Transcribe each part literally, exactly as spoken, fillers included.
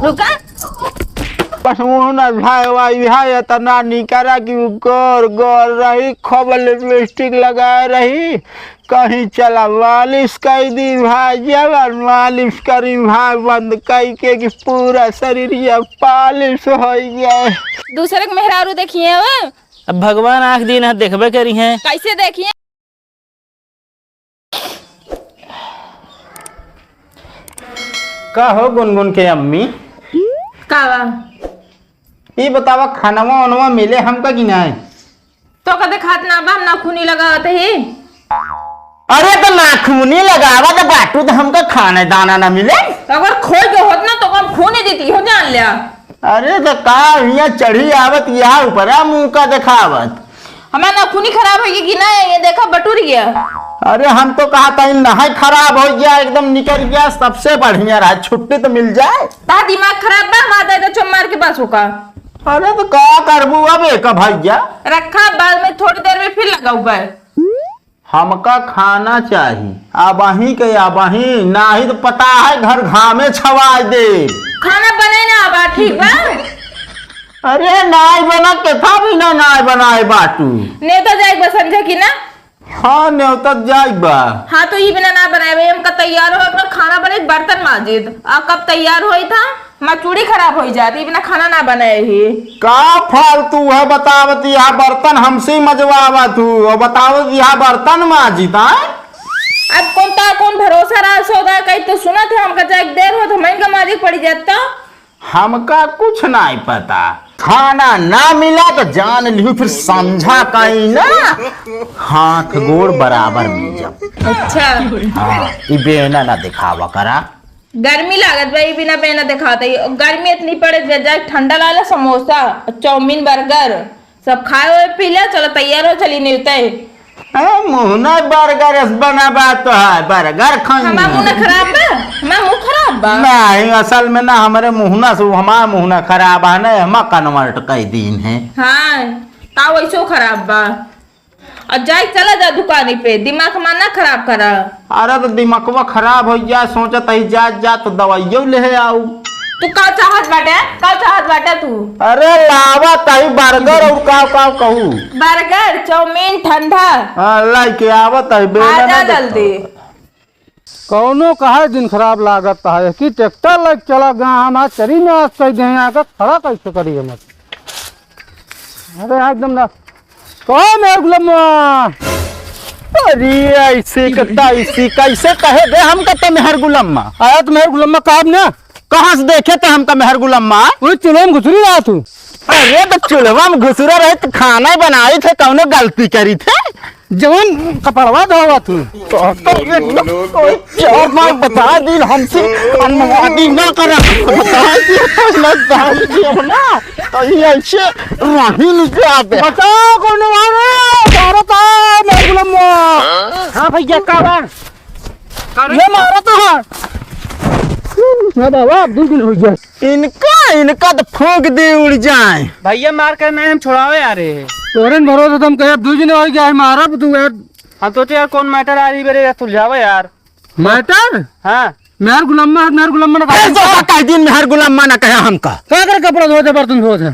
रुका। बस मुँह न झायवा, इहा इतना निकरा कि उ गोर गोर रही, खूब लिपस्टिक लगाए रही। कहीं चला मालिश कई दी भाई, जवन मालिश करी भाई, बंद कई के कि पूरा शरीर ये पालिश हो गए। दूसरे के मेहरारू देखिए हो। अब भगवान आँख दीन है, देखबे करी हैं। कैसे देखिए? का हो गुनगुन के अम्मी? का बा? ई बतावा, खानवा ओनवा मिले हमका कि नाय? तो कदे खात ना बा, हम नाखूनी लगावत ही। अरे तो नाखूनी लगावत बाटू तो हमका खाने दाना ना मिले? अगर खोई के होत ना तो हम खूनी देती हो, जान लिया। अरे तो का हियाँ चढ़ी आवत यहाँ ऊपरा मुँह का देखावत? हमार नाखूनी खराब होइगी कि ना, ये देखा बटुर गया। अरे हम तो कहा था इन नहाई खराब हो गया, एकदम निकल गया, सबसे बढ़िया रहा, छुट्टी तो मिल जाए। ता दिमाग खराब बा, हमार दादा चुम्मार के पास होका। अरे तो का करबू अब एक भैया? रखा, बाद में थोड़ी देर में फिर लगाऊ बा। हमका खाना चाही, अबहीं के अबहीं, नाही तो पता है घर घामे छवाय दे। खाना बने ना बा, ठीक बा? अरे नाय बना, केथा बिना नाय बनाए बाटू। नेवता जाए बा संझा की ना? हाँ, नेवता जाए बा। हाँ, तो ई बिना ना बनाए बा, हमका तैयार हो, अपना खाना बने, बर्तन माजिद। आ कब तैयार होई था? हमार चूड़ी खराब होई जात, ई बिना खाना ना बनाए ही। का फालतू है बतावत, यहाँ बर्तन हमसे ही मजवावत हूँ और बतावत यहाँ बर्तन माजित, आय? अब कौन ता, कौन भरोसा रहा सौदा कई तो सुनत है, हमका जाए के देर होत, हम इनका माजिक पड़ी जात तो। हमका कुछ नहीं पता, खाना ना मिला तो जान लिहू फिर समझा कहीं ना, हाथ गोड़ बराबर मिल जाओ। अच्छा। हाँ, ई बेना ना दिखावा करा। गर्मी लागत बा, ई बिना बेना देखात है। गर्मी इतनी पड़े, जा, जा ठंडा लाला समोसा, चाउमीन, बर्गर सब खाए हुए पी ले, चलो तैयार हो, चली नहीं उतरे। ए, मुहना बर्गर एस बना बा तो है, बर्गर खाई हमार है। मुंह ना खराब बा, हमार मुंह खराब बा। नहीं, असल में ना हमरे मुहना से हमार मुहना खराब है ना, हम convert कर दीन है। हाँ, ता वैसो खराब बा। और जाए चला जा दुकानी पे, दिमाग हमार ना खराब करा। अरे तो दिमागवा खराब हो गया, सोचत ही जा, जा तो दवाइयो ले आऊ। तू का चाहत बाटे? का चाहत बाटे तू? अरे लावत ही बर्गर और का, का कहू? बर्गर, चाउमीन, ठंडा। हाँ, लाई के आवत ही, बेला हाँ, जा ना जल्दी। देखता। कौनो कहे दिन खराब लागत है कि ट्रैक्टर लग चला गया, हम आज चरी में आज कह दें, आके खड़ा कैसे करी हम? अरे एकदम ना, कौन है गुलम्मा? अरे ऐसे कत्ता, ऐसे कैसे कहे दे हमका तो मेहर गुलम्मा? आया तो मेहर गुलम्मा कहा ना? कहाँ से देखे थे हमका मेहर गुलम्मा? वो चूल्हे में घुसरी रहा तू। अरे तो चूल्हा में घुसरा रहे तो खाना बनाई थे, कौनो गलती करी थे? जवन कपड़वा धोवा तू। तो, तो ये तो, तो ये चार बार बता दी हमसे, अनुवादी ना करा। बता दी, पहले बता दी अपना। तो ये ऐसे राही नहीं आते। बताओ कौन मारे? मारो तो मेहर गुलम्मा। हाँ भैया, का बा? ये मारा तो है। ना बाबा, अब दो दिन हो गया। इनका, इनका तो फूंक दे उड़ जाए। भैया मार कर नहीं, हम छुड़ावे आ रहे हैं। तोरन भरोसा तो हम कहे, अब दो दिन हो गया है, मारा भी तू यार। हम सोचे यार कौन मैटर आ रही मेरे यार, सुलझावे यार। मैटर? हाँ। मेहर गुलम्मा, मेहर गुलम्मा ना ए, कहा। तो का कह दिन मेहर गुलम्मा ना कहा हमका। का कर कपड़ा धोते, बर्तन धोते?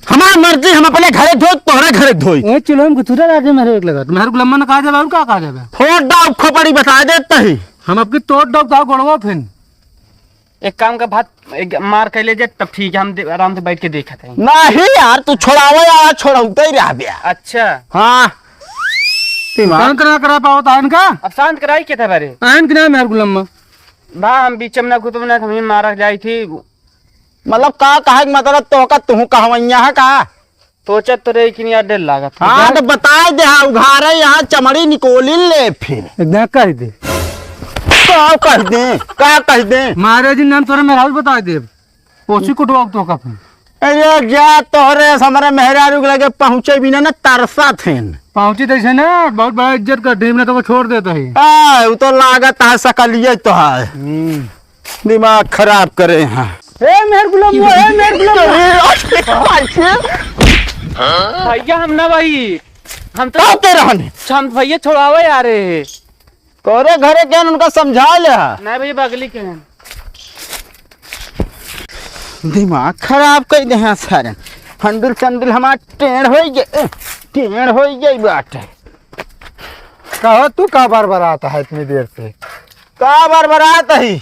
हमार मर्जी, हम अपने घरे धोई, तोहरे घरे धोई। ए, चलो हम गुथुरा राजे मेहर एक लगा। मेहर गुलम्मा ना कहा जावे और का कहा जावे? फोड़ डाउक खोपड़ी बता देता ही। हम आपकी तोड़ डाउक का गोड़वा फिन। एक काम का भात, एक मार कर ले जे, तब ठीक है, हम दे-, आराम से बैठ के देखत हैं। नहीं यार, तू छोड़ावे यार, छोड़ौते ही रह बे। अच्छा। हाँ। दिमाग। शांत ना करा पावत है इनका? अब शांत कराई के था बारे? आयन के नाम है गुलम्मा। बा, हम बीच में ना घुसब ना, हम ही मारा जाई थी। मतलब का कहे के मतलब तो का तू कहवैया है का? सोचत तो रही कि यार डर लागत। हाँ, तो बताए दे, हाँ, उघारे यहाँ चमड़ी निकोली ले फिर। एकदम कह दे। का कह दे? का कह दे? महाराज जी नाम तोरे मेहरारू बताए दे। पोछी कुटवा तो का फिर। अरे जा तोहरे से हमरे मेहरारू के लगे पहुँचे बिना ना तरसा थे। पहुँची तो ऐसे ना, बहुत बड़ा इज्जत कर दे, ना तो वो छोड़ देता है। आ, वो तो लागत है सकलिए तो है। हम्म। दिमाग खराब करे हैं। ए मेहर गुलाम, ए मेहर गुलाम। अरे, भैया हम ना भाई, हम तो का के रहन? हम भैया छोड़ावे आ रहे हैं। तोरे घरे के उनका समझा ले हा। नहीं भैया, बगली के हैं। दिमाग खराब कइ देहे सारे। हंडिल चंडिल हमार टेढ़ होइ गए, टेढ़ होइ गई बाटे। कहो, तू का बरबरात है इतनी देर से? का बरबरात ही?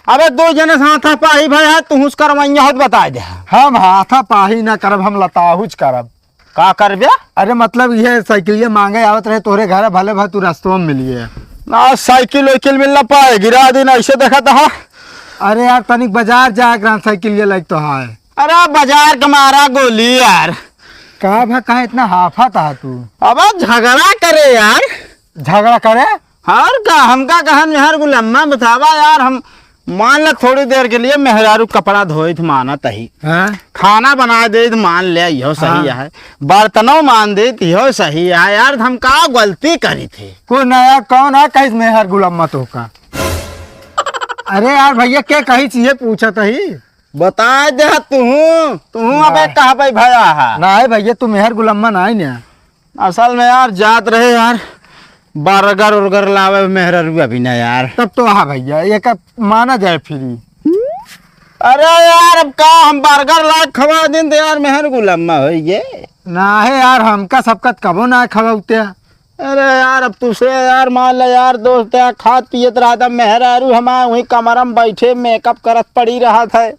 अबे, दो जने से हाथापाही भय है, तुहुस करवइया होत बताइ दे। हम हाथापाही ना करब, हम लताहुच करब। का करबे? अरे, मतलब, ये साइकिलिया मांगे आवत रहे तोहरे घर, भले भाई तू रस्तवा में मिलिए। ना, साइकिल वाइकिल मिल ना पाए, गिरा दिन ऐसे देखत हा। अरे यार, तनिक बाजार जाए के रहन, साइकिलिया लाइक तो है। अरे, बाजार के मारा गोली यार। का भा, कहाँ इतना हाफत हा तू? अब झगड़ा करे यार। झगड़ा करे? और का, हमका कहन मेहर गुलम्मा बतावा यार, हम मान ले थोड़ी देर के लिए मेहरारू कपड़ा धोइत मानत ही, हाँ? खाना बनाइ देइत मान ले, इहो सही हाँ। है, बर्तनो मान देइत, इहो सही है यार, हम का गलती करी थे? को नया कौन है कहिस मेहर गुलम्मा तो का? अरे यार भैया, के कहिस ये पूछत ही? बताइ दे तुहूँ, तुहूँ अबे ना। कहबे भया है। ना है भैया, तू मेहर गुलम्मा ना है ना। असल में यार, जात रहे यार, बर्गर उर्गर लावे मेहररुआ भी ना यार। तब तो हाँ भैया, ये का माना जाए फ्री। अरे यार, अब का हम बर्गर ला खवा दिन तो यार, मेहर गुलम्मा होइ गए। ना है यार, हमका सबका कबो ना खवाउते। अरे यार, अब तुसे यार, मान ले यार, दोस्त यार, खात पियत रहत, मेहरारू हमार वहीं कमरा में बैठे मेकअप करत पड़ी रहत है।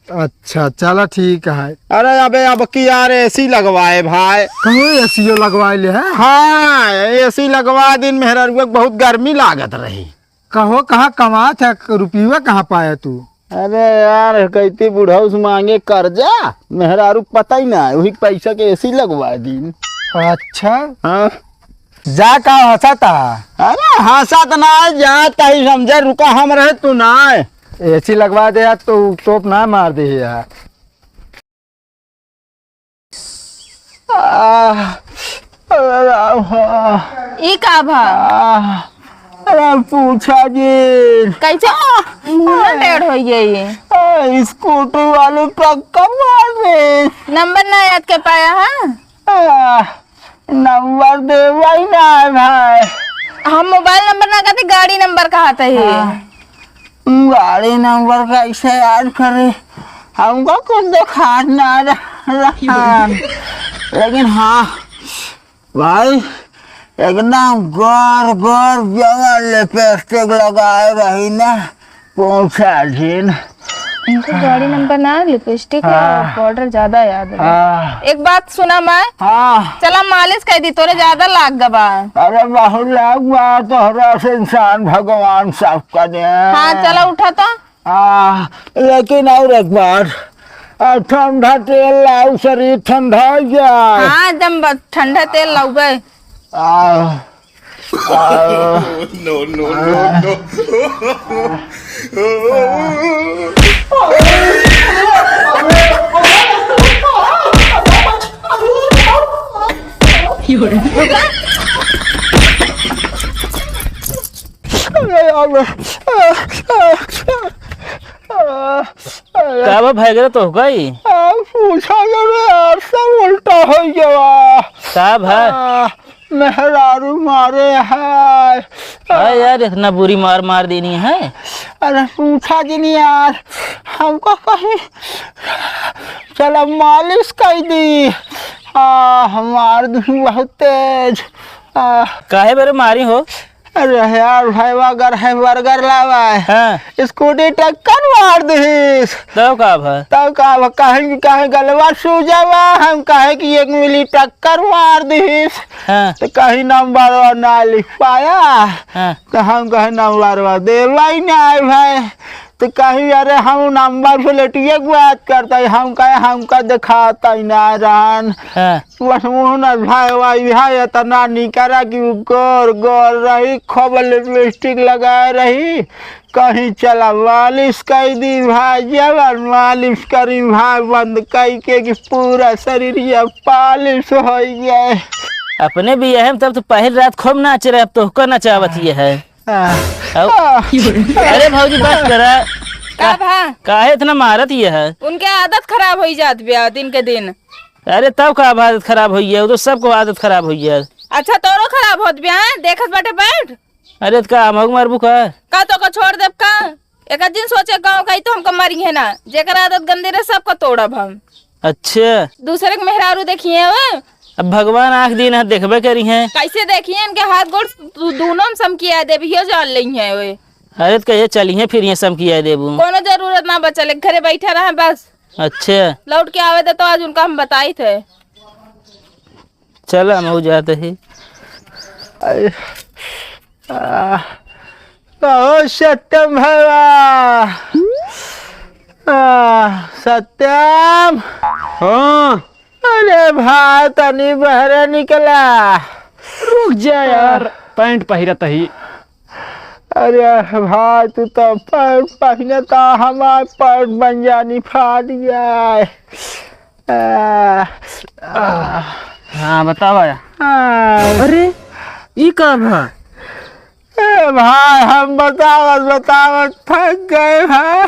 अच्छा, चला ठीक है। अरे अबे, अब की यार एसी लगवाए भाई। कहो एसीओ लगवाए ले है? हाँ, एसी लगवा दिन, मेहरारुआ के बहुत गर्मी लागत रही। कहो कहाँ कमात है, रुपयुआ कहाँ पाया तू? अरे यार, कहती बुढ़ऊ से मांगे कर्जा, मेहरारू के पता ही ना है, वही पैसा के एसी लगवा दिन। अच्छा। हाँ। जा का हंसत हा? अरे हंसत ना, जात ही समझे, रुका हम रहे तू ना। एसी लगवा दे यार, तो टोप ना मार दे यार। आह, अरे राम, आह, ई का भा? आह, अरे पूछा जी। कैसे मुंह टेढ़ होइ गई? आ, स्कूटी वाले टक्कर मार दे। नंबर ना याद कर पाया है? आ, नंबर देवा ही ना है भाई। हम मोबाइल नंबर ना कहते, गाड़ी नंबर कहते ही। हाँ। गाड़ी नंबर कैसे याद करे? हमको कुछ देखात ना रहा। लेकिन हाँ भाई, एकदम गोर गोर जवन लिपस्टिक लगाए रही ना, पूछा जिन। इनके गाड़ी नंबर ना, लिपस्टिक और हाँ। पाउडर ज्यादा याद है। हाँ। एक बात सुना मैं, हाँ। चला मालिश कर दी, तोरे ज्यादा लाग गबा। अरे बहुत लाग बा, तोहरा से इंसान भगवान सब का दे। हाँ, चला उठा तो। हाँ, लेकिन और एक बात, आ, ठंडा तेल लाओ, शरीर ठंडा हो जाए। हाँ, एकदम ब-, ठंडा तेल लाउबे। आ, आ, No, no, no, no। अरे यार, आ, आ, आ, आ, का बा भाई, गिरा तो हो गई? आ, पूछा जरे यार, सब उल्टा हो गया। का भा? आ, मेहरारू मारे है। हाँ यार, इतना बुरी मार मार देनी है। अरे पूछा जिन यार, हमको कहीं चला मालिश कर दी। आ, हमार दुखी बहुत तेज। आ, काहे बरे मारी हो? अरे यार भाई, अगर है बर्गर लावा है, हाँ। स्कूटी टक्कर मार दीस। तब का भा? तब का भा? कहे कि कहे गलवा सूजा बा, हम कहे कि एक मिली टक्कर मार दीस। हाँ। तो कहीं नंबर ना लिख पाया। हाँ। तो हम कहे नंबर देवा ही ना है भाई। तो कहीं अरे हम नंबर प्लेटिए के बात करता है, हम कहे हमका दिखाता ही ना रहन। हाँ। बस मुँह न भाई भाई भाई इतना निकरा कि उ गोर गोर रही, खूब लिपस्टिक लगाए रही। कहीं चला मालिश कर दी भाई, जवन मालिश करी भाई बंद कई के कि पूरा शरीर ये पालिश हो गए। अपने भी यह तब तो पहली रात खूब नाचे रहे, अब तोहका नचावत ये है। आ, आओ। आ, अरे भौजी बस करा। का भा? काहे इतना मारत ये है? उनके आदत खराब होई जात बिया दिन के दिन। अरे तब का आदत खराब होई है, वो तो सबको आदत खराब होई है। अच्छा तोरो खराब होत बिया, हैं? देखत बाटे बैठ। अरे त का हमहू मारबू का? का तोका छोड़ देब का? एक दिन सोचे गाँव का ही तो हमको मरी है ना, जेकर आदत गंदी रहे सबको तोड़ब हम। अच्छा। दूसरे के मेहरारू देखिए वो। अब भगवान आँख दीन है, देखबे करी हैं। कैसे देखिए इनके हाथ गोड़ दू-, दूनों में समकिया देबी, यो जान लेई हैं वो। अरे तो कहिए चलिए फिर ये समकिया देबू। कोनो जरूरत ना बचल, एक घरे बैठा रहा बस। अच्छा। लौट के आवे दे तो आज उनका हम बताई थे। चला, हम हो जाते ही। अरे, आ, कहो सत्यम भैया। आ, सत्यम। हाँ। अरे भाई, तनी बहरे निकला। रुक जा यार, पैंट पहिरत ही। अरे भाई, तू तो पैंट पहिने तो हमार पैंट बंजानी फाट गया है। आ, आ, हाँ, बतावा। आ, अरे, ई का भा? ए भाई, हम बतावत, बतावत थक गए भाई।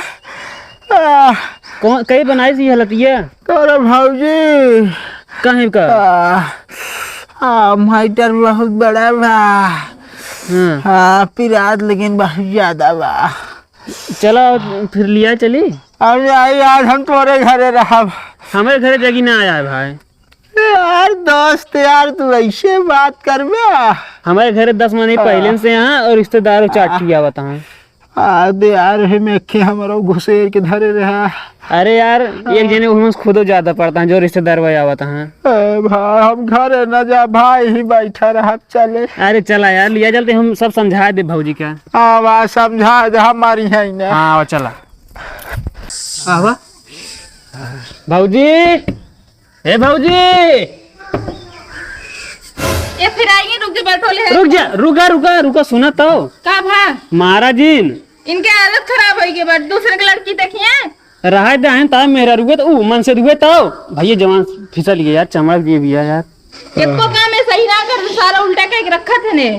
आ, कौन, कई बनाई सी हालत ये? तोरे भौजी। कहीं का? आ, आ, मैटर बहुत बड़ा बा। हाँ। आ, पिरात लेकिन बहुत ज्यादा बा। चला, फिर लिया चली। अरे आई, आज हम तोरे घरे रहब। हमारे घरे जगी ना आया है भाई। यार दोस्त, यार तू ऐसे बात करबे? हमारे घरे दस महीने हाँ। पहले से यहाँ और रिश्तेदारों चाट हाँ। किया बताएं। आ, दे यार, हे में के हमरो घुसेर के धरे रहा। अरे यार, एक जने उहमें से खुदो ज्यादा पड़ता है, जो रिश्तेदार भाई आवत हैं। ए भाई, हम घरे न जा, भाई ही बैठा रहा, चले। अरे चला यार, लिया चलते, हम सब समझा दे भौजी का। हाँ, बा, समझा दे, हमारी है ना। हाँ, आवा, चला। आवा। भौजी, ए भौजी। ए, फिर आइए, रुक जा, बैठो ले। रुक जा, रुका, रुका, रुका, सुना तो। का भा? महाराजिन। इनके हालत खराब होई गई बा, दूसरे के लड़की देखिए। रहा दे हैं, ता मेरा रुए तो, ऊ मन से रुए तो। भैया जवान फिसल गया यार, चमक गई भैया यार। एको काम में सही ना कर, सारा उल्टा कह के रखत है ने।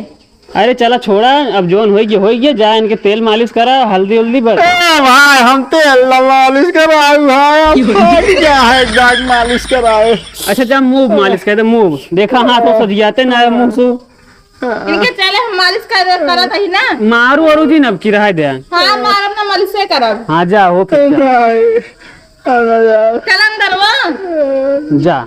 अरे चला छोड़ा, अब जोन होई गया, होई गया, जा इनके तेल मालिश करा, हल्दी उल्दी बर। ए भाई, हम तेल ना मालिश कराऊ भाई, अब फट गया है दाग मालिश कराए। अच्छा जा मुंह मालिश कर दे, मुंह देखा, हाथ तो सजियाते ना है मुंह से। इनके चले हम मालिश कर, करत ही ना। मारू अरू जी नब की रहा दे। हाँ, मारब ना, मालिश से करब। हाँ जा, हो फिर जा। नहीं, अरे यार। चल अंदर वो। जा।